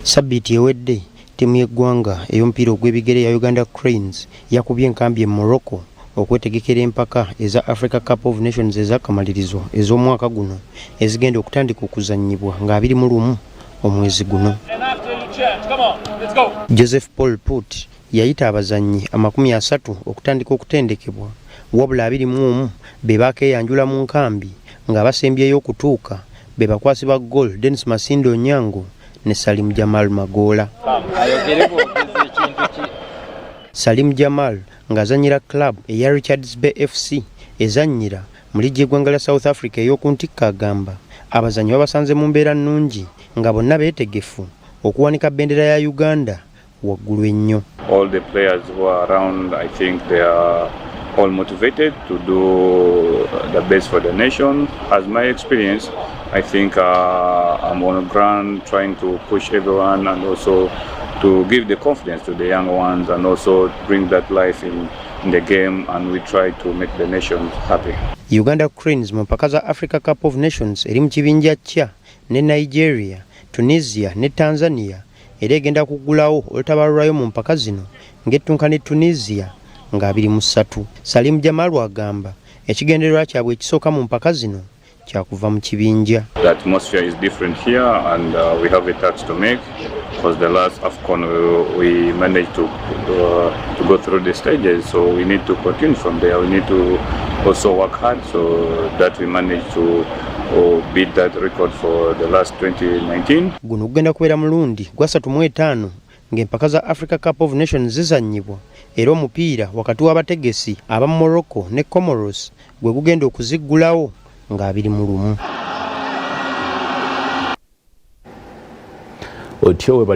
Ssabbiiti ewedde, ttiimu y'eggwanga ey'omupiira ogw'ebigere eya Uganda Cranes yakubye enkambi e Morocco okwetegekera empaka eza Africa Cup of Nations ez'akamalirizo ez'omwaka guno ezigenda okutandika okuzannyibwa nga 21 omwezi guno. Joseph Paul Put yayita abazannyi 30 okutandika okutendekebwa wabula 21 be baakeeyanjula mu nkambi ng'abasembyeyo okutuuka be bakwasi ba ggool Denis Masinde Onyango ne Salim Jamal Magoola. Salim Jamal ng'azannyira club eya Richards Bay FC ezannyira mu liigi y'eggwanga lya South Africa ey'oku ntikko agamba abazannyi babasanze mu mbeera nnungi nga bonna beetegefu okuwanika bendera ya Uganda waggulu ennyo. All the players who are around, I think they are all motivated to do the best for the nation. As my experience, I think I'm on the ground trying to push everyone and also to give the confidence to the young ones and also bring that life in the game, and we try to make the nation happy. Uganda Cranes mu mpaka za Africa Cup of Nations eri mu kibinja kya ne Nigeria, Tunisia ne Tanzania era egenda kuggulawo olutabaalo lwayo mu mpaka zino ng'ettunka ne Tunisia nga 23. Salim Jamal agamba ekigendererwa kyabwe ekisooka mu mpaka zino kyakuva mu kibinja. The atmosphere is different here and we have a task to make because the last AFCON we managed to go through the stages, so we need to continue from there. We need to also work hard so that we manage to beat that record for the last 2019. Guno gugenda kubeera mulundi gwa 35 ng'empaka za Africa Cup of Nations zizannyibwa era omupiira wakati w'abategesi aba Morocco ne Comoros gwe gugenda okuziggulawo nga 21. Otyo webale.